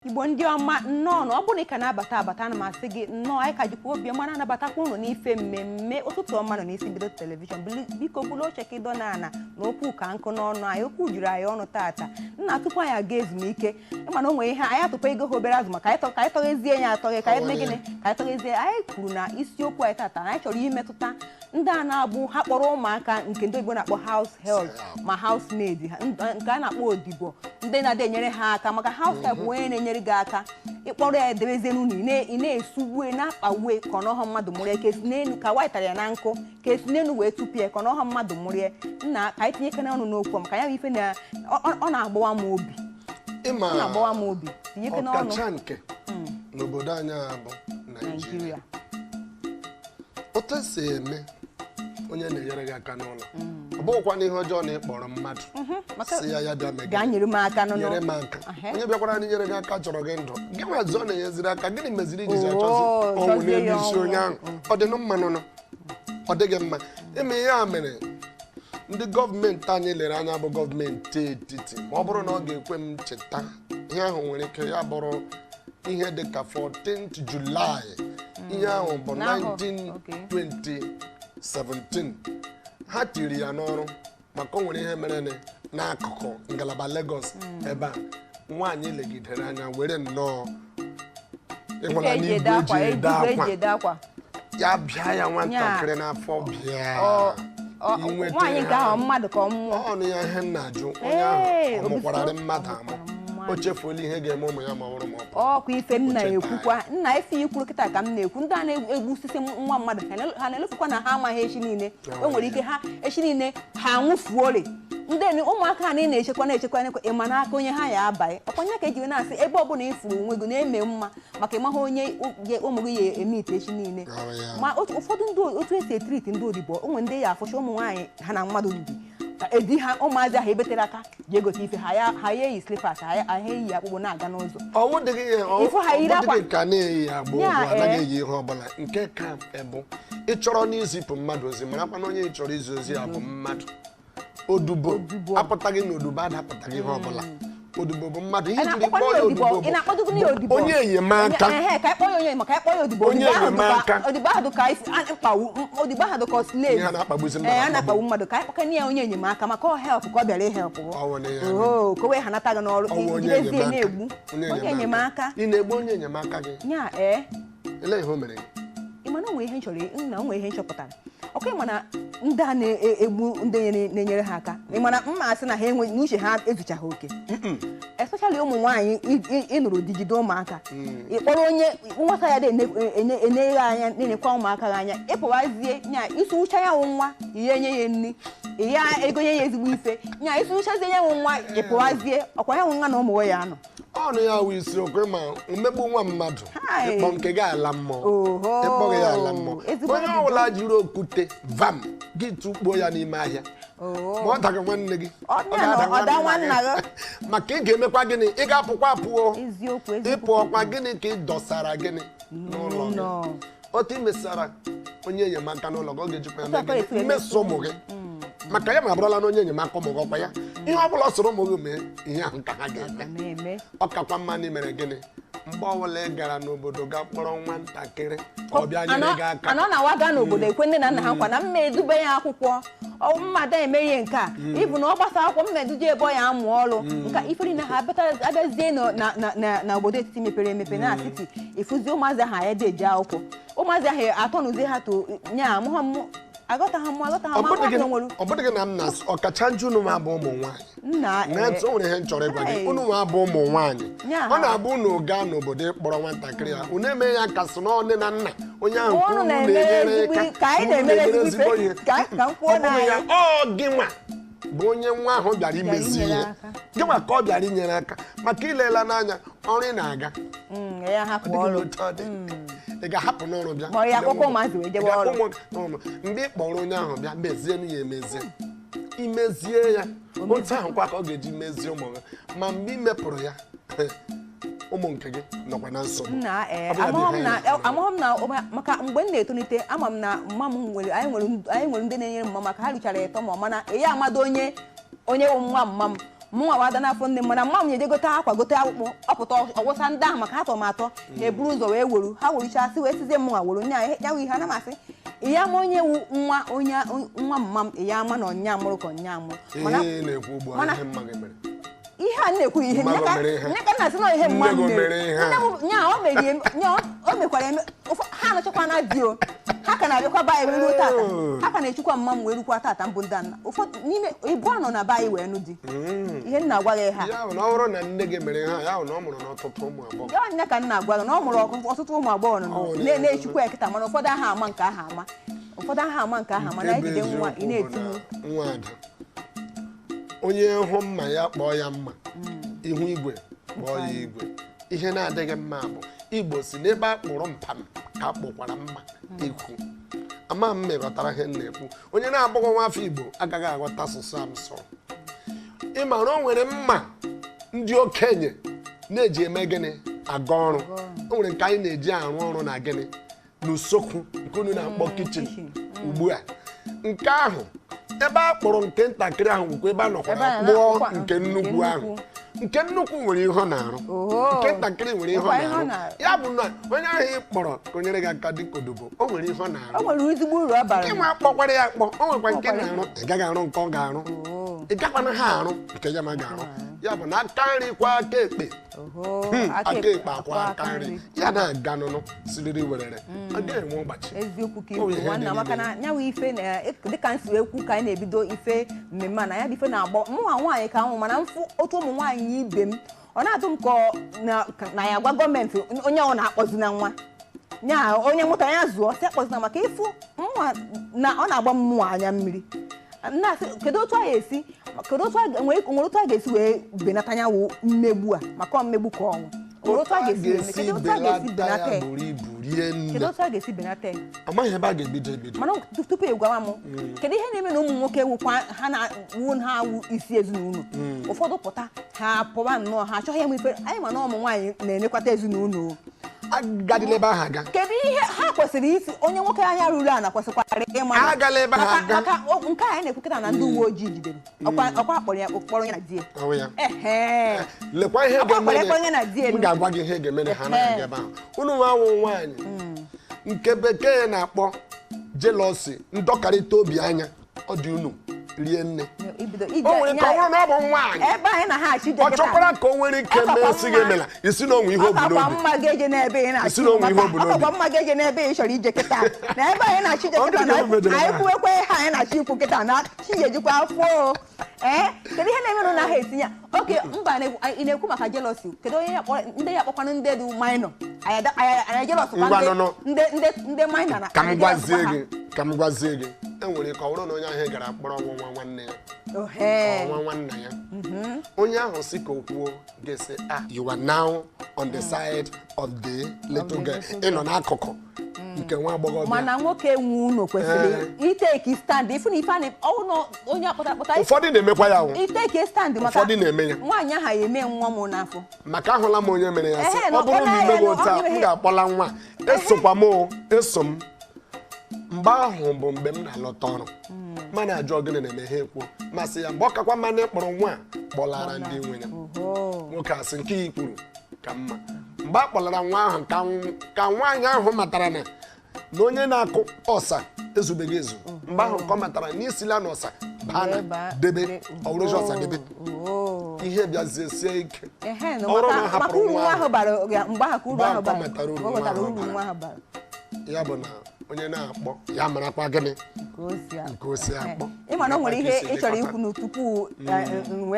Igbo ndị ọma, nnọọ. Na ọ bụrụ na ị ka na-abata abata, ana m asị gị nnọọ. Anyị ka jikwa obi ọma na-anabatakwa ụnụ n'ife mmemme Ụtụtụ Ọma nọ n'Isi Mbido Television. Biko bulu oche ka ịdọ na ana na okwu ka nkụ n'ọnụ anyị. Okwu juru anyị ọnụ tata. Nna, tupu anyị aga ezumike, ịma na o nwere ihe anyị atụpụ ego ha obere azụ maka anyị ka anyị tọghezie ya atọghe, ka anyị mee gịnị, ka anyị tọghezie. Anyị kwuru na isiokwu anyị tata na anyị chọrọ imetụta ndị a na-abụ ha kpọrọ ụmụaka, nke ndị oyibo na-akpọ house help ma house maid, nke a na-akpọ odibo, ndị na-adị enyere ha aka, maka house help bụ onye na-enyere gị aka. Ịkpọrọ ya edebezie n'ụlọ, ị na-esugbu, na-akpagbu ka ọ n'ọhọ mmadụ mụrụ ya, ka esi n'elu ka waịtara ya na nkụ, ka esi n'elu wee tupu ya ka ọ n'ọhọ mmadụ mụrụ ya. Nna, ka anyị tinye ike n'ọnụ n'okwu a, maka ya bụ ife na ọ na-agbawa m obi. Ịma, Ọ na-agbawa m obi. Tinye ike n'ọnụ. Ọkacha nke n'obodo anyị a bụ Naijiria, Naijiria, otu esi eme onye na-enyere gị aka n'ụlọ, ọ bụghịkwa n'ihe ọjọọ na ịkpọrọ mmadụ maka si ya, ya bịa mee bịa gịnị? Nyere m aka nụnụ. Nyere m aka. Onye bịakwara na inyere gị aka chọrọ gị ndụ gị nwazi, ọ na-enyeziri aka, gịnị meziri ijizi achọzi ọnwụ chọzie n'elu ya isi ọnwụ. Onye ahụ ọ dị mma nụnụ, ọ dịghị mma ime ihe a. Mere ndị gọọmenti anyị lere anya bụ gọọmenti etiti, ma ọ bụrụ na ọ ga-ekwe m cheta, ihe ahụ nwere ike ya bụrụ ihe dị ka 14th July, ihe ahụ bụ N'ahọ, 2017 ha tiri ya n'ọrụ, maka o nwere ihe mere n'akụkụ ngalaba Lagos ebe a nwaanyị legidere anya were nnọọ ịhụla Ife eji n'igwe ede akwa, eji ede igwe eji akwa ede akwa. Ya bịa ya nwatakịrị n'afọ bịa. Inweta Nwaanyị nke ya. ahụ, mmadụ ka ọ mmụọ? Ọnụ ya ihe m na-ajụ onye ahụ, Ee, ọ mụkwararị obiso- mmadụ amụ? Mmadụ. O chefuola ihe ga-eme ụmụ ya ma ọ bụrụ ma ọ bụ Ọkwa ife m O cheta. na-ekwukwa, nna, ife ikwuru kịta ka m na-ekwu. Ndị a na-egbusisi nwa mmadụ, ha na-elefukwa na ha amaghị echi niile. O nwere ike ha echi niile ha anwụfuole. Ndị ụmụaka ha na-echekwa na-echekwa na-ekwe, ịma n'aka onye ha ya abaghị. Ọkwa nya ka eji wee na-asị, ebe ọbụla ịfụrụ onwe gị na-eme mma, maka ịmaha onye ụmụ gị ya eme ite echi niile. Ọ ya. Ma ụfọdụ ndị otu esi etriti ndị odibo ụmụ ndị ya afụcha ụmụ nwaanyị ha na mmadụ bi edi ha, ụmụazị ahụ ebetere aka ji egote ife ha, ya ha ya eyi slippers, ha ya eyi akpụkpọ na-aga n'ụzọ. Ọwụ dịghị ihe Ịfụ ha yiri akwa. Ọwụ dịghị ka na-eyi agba Ya, ụgwọ anaghị ee. eyi ihe ọbụla. Nke ka bụ ị chọrọ n'izipụ mmadụ ozi, marakwa na onye ị chọrọ izi ozi ya bụ mmadụ. Odibo Odibo. apụtaghị na odibo adapụtaghị ihe ọbụla. Odibo bụ mmadụ. Ihe Ị jiri na-akpọkwa kpọọ ya ya odibo? odibo Ị na-akpọdụgo ya bụ odibo? onye enyemaka. Ehe, ka anyị kpọọ ya onye, maka anyị kpọọ ya odibo. Onye Odibo ahụ enyemaka. Odibo ahụ dịka mkpagbu. Odibo ahụ dịka slave. Ihe a na-akpagbuzi mmadụ Ee, a akpagbu. na-akpagbu mmadụ. Ka anyị kpọkana ya onye enyemaka, maka ọ help ka ọ bịara ihelp. Ọ wụ na ya. Oo, ka o wee hanata gị n'ọrụ. Ọ wụ onye Jidezie enyemaka. na-egbu onye enyemaka. Ị na-egbu onye enyemaka gị. Nya, ee. Elee ihe o mere gị? Ị ma na o nwere ihe m chọrọ na o nwere ihe m chọpụtara. Ọkwa ị ma na ndị a na-egbu ndị na-enyere ha aka, ị ma na mma asị na ha enwe n'uche, ha ezuchaghị oke, especially ụmụ nwaanyị ịnụrụ di jide ụmụaka. Ị kpọrọ onye nwata ya dị eneghe anya, na-enekwa ụmụaka gị anya, ịpụwazie nya isi ụcha ya wụ nwa ihe enye ya nri, ya egonye ya ezigbo ife, nya isi ụchazie ya wụ nwa, ịpụwazie ọkwa ya wụ nwa na ụmụ ya anọ. Ọnụ ya wụ isiokwu ma mmegbu nwa mmadụ. Hai. Ịkpọ nke gị ala mmụọ. Oho. Ịkpọghị ya ala mmụọ. Ezigbo Onye ajụjụ. ọbụla jiri okwute vam gị tụkpuo ya n'ime ahịa, ma ọ daghị nwanne gị, Ọ ọ ga-ada ọ daa nwanna gị. Maka ị ga-emekwa gịnị? Ị ga-apụkwa apụọ. Eziokwu, eziokwu. Ịpụọkwa, gịnị ka ị dọsara gịnị n'ụlọ gị? N'ụlọ. Otu ị mesara onye enyemaka n'ụlọ gị, ọ ga-ejikwa ya Otu mee aka gịnị? esi eme. Mmeso ụmụ gị, maka ya ma abụrụla na onye enyemaka ụmụ gị, ọkwa ya ihe ọ bụla ọ sọrọ ụmụ gị mee, ihe ahụ ka ha ga-eme. Na-eme. Ọ kakwa mma na ị mere gịnị? Mgbe ọbụla ị gara n'obodo ga kpọrọ nwatakịrị ka ọ bịa nyere gị aka. Anọ na waga n'obodo ekwe nne na nna ha nkwa na mma edube ya akwụkwọ, ọ mmadụ eme ihe nke a, ịbụ na ọ gbasa akwụkwọ, mma eduje ebe ọ ya amụ ọrụ nka ife niile. Ha abịazie na obodo etiti mepere emepe na siti, ịfụzi ụmụazị ahụ anya dị eji akwụkwọ, ụmụazị ahụ atọnụzie ha to nya amụha mmụ, aghọtaghị m, aghọtaghị Ọ m. bụdịghị Ama nwere ọ bụdịghị na m na-asụ ọkacha njọ. Unu ma bụ ụmụ nwaanyị nna na ntị, o nwere ihe m chọrọ ịgwa gị. Hey. Unu nwa bụ ụmụ nwaanyị, Nya. ọ na-abụ unu gaa n'obodo ịkpọrọ nwatakịrị ya, unu eme ya ka sị na ọ nne na nna onye ahụ ka Unu unu na-emere na-enyere ka anyị unu na-emere na-emere ezigbo ife. ihe. Ka m kwuo Ọ bụghị ya, na ọ gị nwa bụ onye nwa ahụ bịara imezi inyere ihe. aka. Gị nwa ka ọ bịara inyere aka, maka ilela n'anya ọrụ ị na-aga. Ya hapụ Ọ dịghị ọrụ. n'otu ọ dị. Ị ga-ahapụ n'ọrụ bịa Ma ọ ya akwụkwọ ụmụazị wee jebe Ị ga-akpọ ọrụ. Mgbe ị kpọrọ onye ahụ bịa mezie ya, emezie, imezie ya otu ahụ kwa ka ọ ga-eji mezie ụmụ gị. Ma mgbe ị mepụrụ ya, ụmụ nke gị nọkwa na nsogbu. Nna, ee. Ọ bụ ya bụ Amaghị m ihe na anyị na-ekwu. Amaghị m na maka mgbe m na-etolite, ama m na mma m nwere, anyị nwere ndị na-enyere mma, maka ha richara ịtọ ma ọ mana ya amado onye onye wụ nwa mma m. Mụnwa wada n'afọ nne m, mana mma m na-eje gote akwa, gote akpụkpọ, ọpụta ọwụsa ndị ahụ maka ha tọrọ m atọ, na-eburu ụzọ wee weru ha weruchasị wee sizie mụnwa were nya ya wụ ihe ana m asị ya ama onye wu nwa onye nwa mma m, ya ama na ọnya mụrụ ka ọnya mụrụ. Mana Ihe ị na-ekwu ugbu a, mana ihe mma gị mere. Ihe a na-ekwu, ihe Mma nne gị ka mere ihe. nne ka nna sị na ihe mma Nne m gị mere. mere ihe a. Nne m nya o mere nya o mekwara eme. Ha anọchakwa na di o, ha ka na-abịakwa be anyị wee ruo tata, ha ka na-echukwa mma m wee rukwa tata. Mbụ ndị nna ụfọdụ n'ime ibu anọ na be anyị wee nụ di. Ihe nna agwa gị ha. Ya bụ na ọ bụrụ na nne gị mere ihe a, ya bụ na ọ mụrụ n'ọtụtụ ụmụ agbọghọ. Ya nne ka nna agwa gị na ọ mụrụ ọtụtụ ụmụ agbọghọ nọ Ọ na-echukwa ya kịta, mana ụfọdụ aha ama nke aha ama, ụfọdụ aha ama nke aha ama Nke bụ na ejide nwa ị eziokwu bụ na-etinye na nwa ada, onye hụ mma ya kpọọ ya mma, ihu igwe kpọọ ya igwe. Ihe na-adịghị mma bụ Igbo si n'ebe a kpụrụ mpam ka a kpụkwara mma ikwu. Ama m meghọtara ihe m na-ekwu. Onye na-abụghị nwa afọ Igbo agaghị aghọta asụsụ a m sụrụ. Ị mara o nwere mma ndị okenye na-eji eme gịnị? Aga ọrụ. O nwere nke anyị na-eji arụ ọrụ na gịnị? N'usekwu, nke unu na-akpọ kitchen Kitchen. ugbu a. Nke ahụ ebe a kpọrọ nke ntakịrị ahụ bụkwa ebe a Ebe nọkwara a kpụọ na-akpụkwa nke nnukwu nke ahụ. Nke nnukwu nwere ihe ọ na-arụ, Oho. nke ntakịrị nwere ihe ọ Nwekwa ihe ọ na-arụ. na-arụ. Ya bụ na onye ahụ ị kpọrọ ka o nyere gị aka dịka odibo, o nwere ihe ọ na-arụ. O nwere ezigbo uru ọ bara. Nke nwa akpọkwara ya akpọ, o nwekwa nke Nwekwara. na-arụ. Ị gaghị arụ nke ọ ga-arụ. Oo. Ị gakwana ha arụ nke ya ma ga-arụ. Ya bụ na aka nri kwa aka ekpe. Oho, Aka ekpe akwa aka nri, ya na-aga nụnụ siriri werere, ọ ga-enwe ọgbachi. Eziokwu ka O ikwu ihe dị nwanna, maka n'ime. Na nyanwụ ife na dịka nsi wee kwu ka anyị na-ebido ife mmemme a, na ya bụ ife na-agbọ mụnwa nwaanyị ka nwụ, mana mfụ otu ụmụ nwaanyị ibe m, ọ na-atụ m ka na ya gwa gọọmenti onye ọ na-akpọzi na nwa nya onye mụta ya zụọ si akpọzina, maka ịfụ nwa na ọ na-agba mmụọ anya mmiri. Na-asị kedu otu a ga-esi, kedu otu a nwere otu a ga-esi wee benata ya wụ mmegbu a, maka ọ mmegbu ka ọnwụ. Nwere otu a ga-esi wee mee, kedu otu a ga-esi belata benata ya ya? Buru ibu rie nne. Kedu otu a ga-esi benata ya? Amaghị ebe a ga-ebido ebido. Mana tupu ị gwawa m kedu ihe na-eme na ụmụ nwoke wụkwa ha na wu ha wụ isi ezinụlọ, ụfọdụ pụta ha pụwa nnọọ, ha achọghị ịmụ ife anyị ma na ụmụ nwaanyị na-enekwata ezinụlọ o. Agadịla ebe ahụ aga. Kedu ihe ha kwesịrị isi onye nwoke anya ruru ala kwesịkwara ịma na- Agala ebe ha maka aga. Maka nke a anyị na-ekwu kịta na ndị uwe ojii jidere ọkwa akpọrọ ya kpọrọ ya na di ya. Ọwụ ya. Ehe. Lekwa ihe Ọkwa ga-eme. kpọrọ onye na di M elu. ga-agwa gị ihe ga-eme na ha na-aga ebe ahụ. Unu nwa awụ nwaanyị, nke bekee na-akpọ jealousy, ndọkarịta obi anya, ọ dị unu rie nne. Ibido O nwere ka ọ bụrụ na ọ bụ nwaanyị ebe anyị na ha achị ọ chọkwara ka o nwere ike Ọ kakwa mee sị gị mma. emela isi na onwe ihe o Ọ bu kakwa n'obi. mma ga-eje n'ebe ị na-achị Isi na onwe ihe o bu ọ n'obi. kakwa mma ga-eje n'ebe ị chọrọ ije kịta na ebe anyị na-achị ije Ọ kịta dị na ka ebe anyị ejere. kwuwekwe ha anyị na-achọ ikwu kịta na chi ga-ejikwa afọ o. Ee, kedu ihe na-emerụ na ha etinye oke mba ị na-ekwu maka jealousy? Kedu onye ya kpọrọ ndị ya kpọkwanụ ndị dị minor? Anyị jealousy kwa Ngwa ndị nụnụ. ndị minor na Ka m anyị gwazie jealousy kwa ha. gị, ka m gwazie gị, e nwere ka ọ bụrụ na onye ahụ gara kpọrọ nwa nwa nwanne ya, Ohe. nwa nwanna ya, onye ahụ si ka o kwuo ga-esi, "Ah, you are now on the side of the little girl." Ị nọ n'akụkụ nke nwa agbọghọbịa. Mana nwoke nwe unu kwesịrị iteki stand ifu na ife a na ọwụ na onye akpọta akpọta Ụfọdụ na-emekwa ya o. Iteki stand maka Ụfọdụ na-eme ya. Nwaanyị aha ya eme nwa m n'afọ. Maka ahụla m onye mere ya sị, Ehe, na ọ bụrụ na ọ imeghe na- otu a, ọ m ga-akpọla nwa a. Esokwa m o, eso m. Mgbe ahụ bụ mgbe m na-alọta ọrụ, mana ajụọ gịnị na-eme, ha ekwuo, masị ya mgbe ọ kakwa mma na ịkpọrọ nwa a kpọlara ndị nwe ya. Oho. Nwoke asị nke ya kwuru ka mma. Mgbe a kpọlara nwa ahụ ka nwaanyị ahụ matara na onye na-akụ ọsa ezubeghị ezu. Mgbe ahụ ka ọ matara na isila na ọsa baa na debe ọwụrụzi ọsa debe. Oho. Ihe bịazie sie ike. Ehe, na Ọrụ na maka hapụrụ uru nwa nwa ahụ. ahụ bara ya mgbe ahụ ka uru Mgbe ahụ ahụ ka ọ bara. matara uru O nwa nwetara ahụ uru bara. nwa ahụ bara. Ya bụ na onye na-akpọ ya marakwa gịnị? Nke o si akpọ. Nke o si akpọ. Ị ma na o nwere ihe Marakwa ka ị chọrọ esi ikwu nu tupu m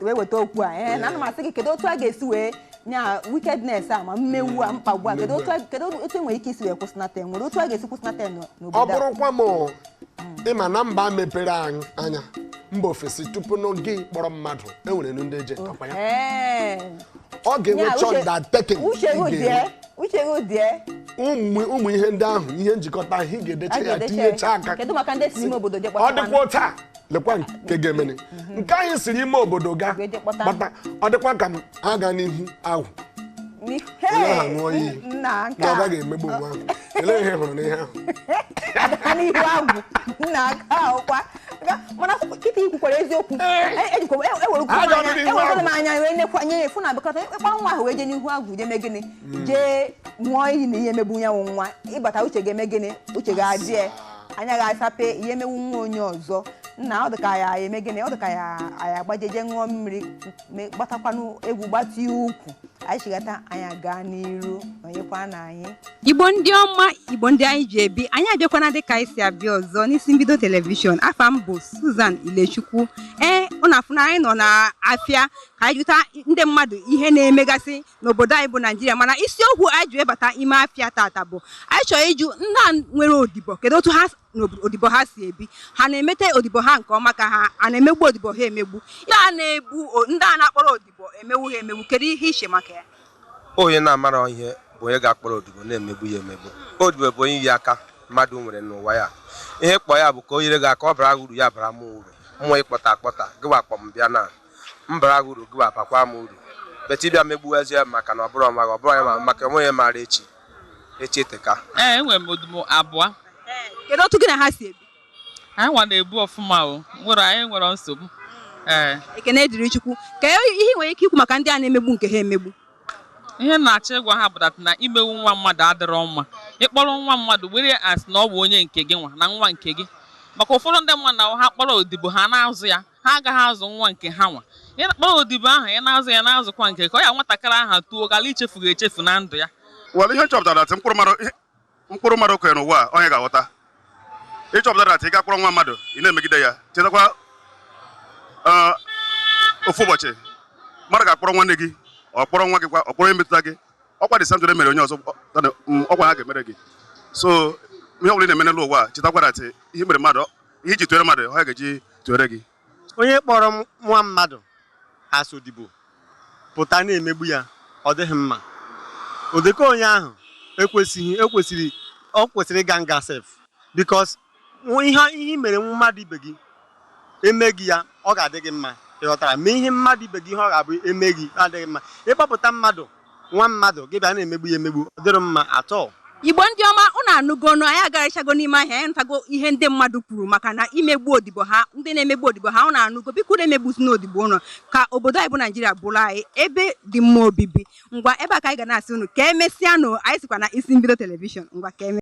wee weta okwu a. Ee, na ana m asị gị kedu otu a ga-esi wee nya wickedness a ma mmegbu a, mkpagbu a, kedu otu kedu otu enwere ike isi wee kwụsịnata ya? Nwere otu a ga-esi kwụsịnata ya Ọ n'obodo a? bụrụkwa m ịma na mba mepere anyị anya, mba ofesi, tupu n'oge kpọrọ mmadụ enwere ndị eji akwa ya. Ee. Ọ ga-enwe Nya, undertaking. Uche ị gị ga-enwe. die, uche gị die. Ụmụ ihe ndị ahụ, ihe njikọta ahụ ị ga-edecha A ya, ga-edecha tinyecha ya. aka. Kedu maka ndị si n'ime obodo je Ọ kpọtakwanụ? dịkwa taa, lekwa nke ga-emene nke anyị siri ime obodo ga Ga-eje kpọta. kpata. Ọ dịkwa ka m aga n'ihu ahụ onye ahụ ṅụọ iyi Nna nke na ọ a. gaghị emegbu onwe ahụ. Elee ihe ị hụrụ n'ihe ahụ? Gaa n'ihu agwụ nna aka ahụkwa. Mana kịta ikwukwara eziokwu. Ejikwa ewerukwu m Ajọ anya ọnụ n'ihu ewerukwu m agwụ. Anya wee nekwa nye ya efu na abịakọta ịkpa nwa ahụ wee jee n'ihu agwụ, jee mee gịnị, jee ṅụọ iyi na ihe emegbu ya nwụ nwa. Ịbata, uche ga-eme gịnị? Uche ga-adị ya, anya ga-asape ihe emewu nwa onye ọzọ. Nna, ọ dị ka ya eme gịnị, ọ dị ka ya anyị agbajeje ṅụọ mmiri, gbatakwanụ egwu, gbatie ukwu, anyị chigata, anyị gaa n'iru nọnyekwa na anyị. Igbo ndị ọma, Igbo ndị anyị ji ebi, anyị abịakwana dịka anyị si abịa ọzọ n'isi mbido telivishọn. Afa m bụ Susan Ilechukwu. Ee, ụnụ afụ na anyị nọ n'afịa ka anyị jụta ndị mmadụ ihe na-emegasị n'obodo anyị bụ Naijiria. Mana isiokwu anyị ji webata ime afịa tata bụ anyị chọrọ ịjụ ndị a nwere odibo, kedu otu ha na odibo ha si ebi? Ha na-emete odibo ha nke ọma, ka ha a na-emegbu odibo ha emegbu? Ndị a na-ebu, ndị a na-akpọrọ odibo emegbu ha emegbu, kedu ihe iche maka ya? Onye na-amara ihe bụ onye ga-akpọrọ odibo na-emegbu ya emegbu. Odibo bụ onye yi aka mmadụ nwere n'ụwa ya. Ihe kpọ ya bụ ka o nyere gị aka, ọ bara gị uru, ya bara m uru. Mmụọ ịkpọta akpọta gịwa kpọ m bịa na m bara gị uru, gịwa bakwa m uru. Beta ịbịa megbuwezie ya maka na ọ bụrụ ọma gị, ọ bụrụ ya maka onwe ya maara echi echi eteka. Ee, enwere m odibo abụọ. Kedu otu gị na ha si ebi? Anyị nwa na-ebu ọfụma o nwere, anyị nwere nsogbu, ee. Ekene dịrị Chukwu. Ka ihe ị nwere ike ikwu maka ndị a na-emegbu nke ha emegbu? Ihe m na-achọ ịgwa ha bụ that na imegbu nwa mmadụ adịrọ mma. Ịkpọrọ nwa mmadụ were as na ọ bụ onye nke gị nwa na nwa nke gị, maka ụfọdụ ndị mmadụ na ha kpọrọ odibo ha na-azụ ya, ha agaghị azụ nwa nke ha nwa. Ị kpọrọ odibo ahụ, ị na-azụ ya, na-azụkwa nke ka ọ ya, nwatakịrị ahụ tuo gara ichefu ga-echefu na ndụ ya. Were ihe nchọpụtara that mkpụrụ mmadụ kụnyere n'ụwa a, onye ga-aghọta. Ịchọpụtara that ị ga-akpọrọ nwa mmadụ, ị na-emegide ya, chetakwa ofu ụbọchị mmadụ ga-akpọrọ nwanne gị, ọ kpọrọ nwa gị kwa, ọ kpọrọ onye metụta gị. Ọkwa dị samtụrụ mere onye ọzọ, ọkwa ha ga-emere gị. So ihe ọ bụla ị na-eme n'elu ụwa a, chetakwa that ihe mere mmadụ, ihe iji tụere mmadụ, ọ ga-eji tụere gị. Onye kpọrọ nwa mmadụ as odibo pụta na-emegbu ya, ọ dịghị mma. Ụdịka onye ahụ ekwesịghị, ekwesịrị, ọ kwesịrị ịga nga sef, because ihe mere mmadụ ibe gị eme gị ya, ọ ga-adị gị mma? Ị ghọtara? Mee ihe mmadụ ibe gị, ihe ọ ga-abụ eme gị adịghị mma. Ịkpọpụta mmadụ, nwa mmadụ gị, bịa na-emegbu ya emegbu, ọ dịrị mma atọ. Igbo ndị ọma, unu anụgonu. Anyị agarachago n'ime ahịa, anyị ntago ihe ndị mmadụ kwuru maka na imegbu odibo ha, ndị na-emegbu odibo ha. Unu anụgo. Biko unu emegbuzina odibo unu, ka obodo anyị bụ Naijiria bụrụ anyị ebe dị mma obibi. Ngwa, ebe a ka anyị ga na-asị unu ka emesịanụ. Anyị sikwa na isi mbido telivishọn. Ngwa, ka eme.